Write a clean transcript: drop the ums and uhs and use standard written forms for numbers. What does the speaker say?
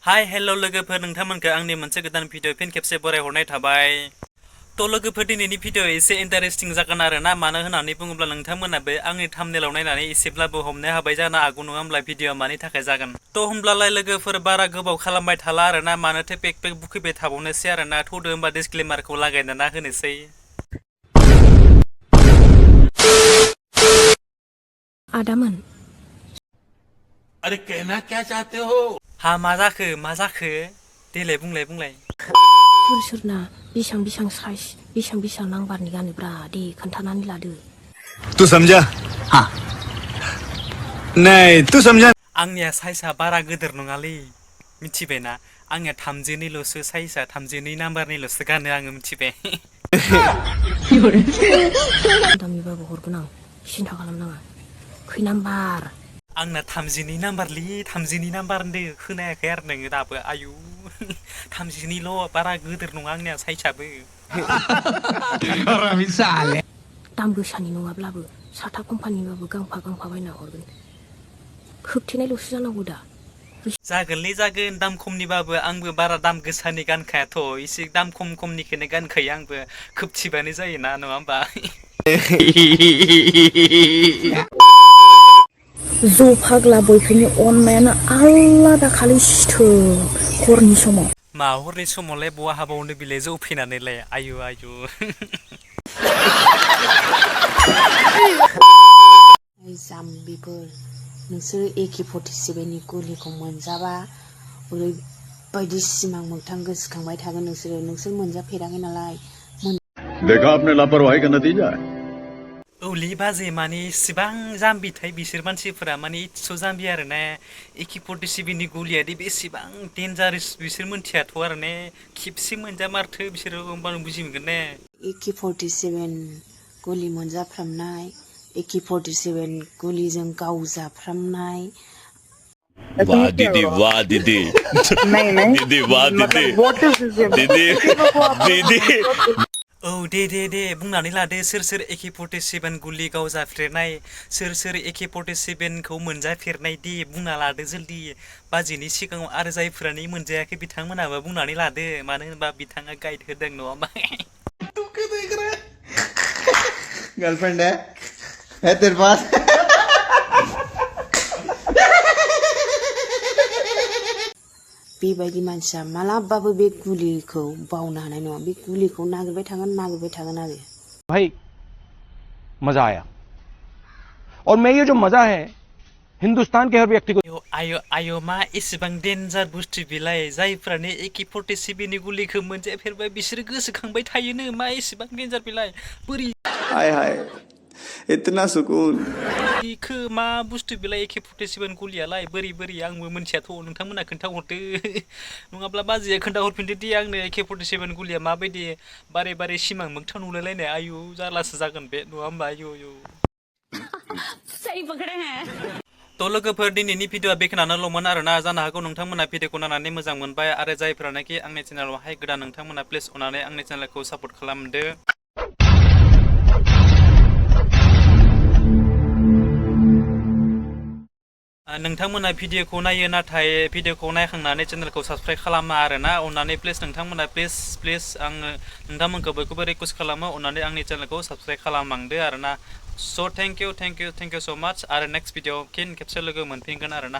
Hi hello' लोगोफोर नोंथांमोनखौ आंनि मोनसे गोदान भिडिअ फिन खेबसे बरायहरनाय थाबाय। थ' लोगोफोर दिनैनि भिडिअ एसे इन्टारेस्टिं जागोन आरोना, मानो होननानै बुङोब्ला नोंथांमोनाबो आंनि थाम्बनेलाव नायनानै एसेब्लाबो हमनो हाबाय जानो हागौ नङा होमब्ला भिडिअ मानि थाखाय जागोन। थ' होमब्लालाय लोगोफोर बारा गोबाव खालामबाय थाला आरोना, मानोथो पेक बुखैबाय थाबावनोसै आरोना। थ'दो होमबा डिसक्लेमारखौ लागायना होनोसै। आदामोन अरे कहना क्या चाहते हो? हा मा जाखो देलाय बुंलाय सोर सोरना बेसां साइज बेसां नांबारनि गानोब्रा दे खोन्थानानै लादो। तू समझा? हाँ नहीं तू समझा? आंनिया साइजआ बारा गिदिर नङालै मिथिबायना, आंनिया 32ल'सो साइजआ, 32 नाम्बारनिल'सो गानो आङो मिथिबाय। दामिबाबो हरगोन आं, सिन्था खालामनाङा। खै नाम्बार? आंना 32 नाम्बारलै, 32 नाम्बार होनदो, खोनायाखै आरो नोङो दाबो? आयु 32ल', बारा गिदिर नङा आंनिया साइजआबो। दाम गोसानि नङाब्लाबो साथा कम्पानिबाबो गांफा बायना हरगोन। खोबथेनायल'सो जानांगौ दा। जागोनलै जागोन, दाम खमनिबाबो आंबो बारा दाम गोसानि गानखायाथ', एसे दाम खमनिखौनो गानखायो आंबो, खोबथिबानो जायोना, नङा होमबा? ज' फाग्ला बयफोरनि अननायानो आलादा खालि सिथोब हरनि समाव। मा हरनि समावलाय बहा हाबावनो बिलाइ जौ फैनानैलाय, आयु। जाम्बिफोर, नोंसोर AK-47नि गुलिखौ मोनजाबा ओरैबायदि सिमां मोगथां गोसोखांबाय थागोन नोंसोर मोनजाफेराखै नालाय। देखा आपने लापरवाही का नतीजा है। औलै बाजै, माने इसिबां जाम्बिथाय बिसोर मानसिफोरा, माने इतस' जाम्बि आरोना। AK-47नि गुलियादि बेसेबां डेन्जारेस बिसोर मोनथियाथ' आरो ने, खेबसे मोनजामारथो बिसोरो होमबानो बुजि मोनगोन ने। AK-47 गुलि मोनजाफ्रामनाय, AK-47 गुलिजों गावजाफ्रामनाय। वाह दीदी वाह दीदी। दीदी वाह दीदी। दीदी औ दे बुंनानै लादो, सोर AK-47 गुलि गावजाफेरनाय, सोर AK-47खौ मोनजाफेरनाय, दे बुंना लादो जल्दि बाजैनि सिगाङाव। आरो जायफोरानो मोनजायाखै बिथांमोनाबो बुंनानै लादो, मानो होनबा बिथाङा गाइड होदों, नङा होमबा? तू क्या देख रहा है? गर्लफ्रेंड है तेरे पास? बेबायदि मानसिया मालाबाबो बे गुलिखौ बावनो हानाय नङा, बे गुलिखौ नागिरबाय थागोन आरो। भाई मजा आया, और मैं ये जो मजा है हिंदुस्तान के हर व्यक्ति को। आयो मा एसेबां डेन्जार बुस्थु बिलाय, जायफोरानो AK-47नि गुलिखौ मोनजाफेरबाय बिसोरो गोसोखांबाय थायोनो, मा एसेबां डेन्जार बिलाय, बोरै हाय हाय इतना सुकून। मा बुस्थु बिलाय AK-47 गुलियालाय, बोरै आंबो मोनथियाथ', नोंथांमोना खोन्थाहरदो। नङाब्ला बाजैया खोन्थाहरफिनदो दि आंनो AK-47 गुलिया माबायदि, बारे सिमां मोगथां नुलायलायनाय। आयु जारलासो जागोन बे, नङा होमबा? आयु। सही पकड़े हैं। थ' लोगोफोर, दिनैनि भिडिअआ बेखिनियानोल'मोन आरोना। जानो हागौ नोंथांमोना भिडिअखौ नायनानै मोजां मोनबाय, आरो जायफोरानाखि आंनि चेनेलावहाय गोदान, नोंथांमोना प्लिज अननानै आंनि चेनेलखौ सापर्ट खालामदो। नोंथांमोना भिडिअखौ नायो, नाथाय भिडिअखौ नायखांनानै चेनेलखौ साबस्क्राइब खालामा आरोना, अननानै प्लिज नोंथांमोना प्लिज आङो नोंथांमोनखौ बयखौबो रिकुवेस्ट खालामो, अननानै आंनि चेनेलखौ साबस्क्राइब खालामलांदो आरोना। स' थेंक इउ स' माच, आरो नेक्स्ट भिडिअआव फिन खेबसे लोगो मोनफिनगोन आरोना।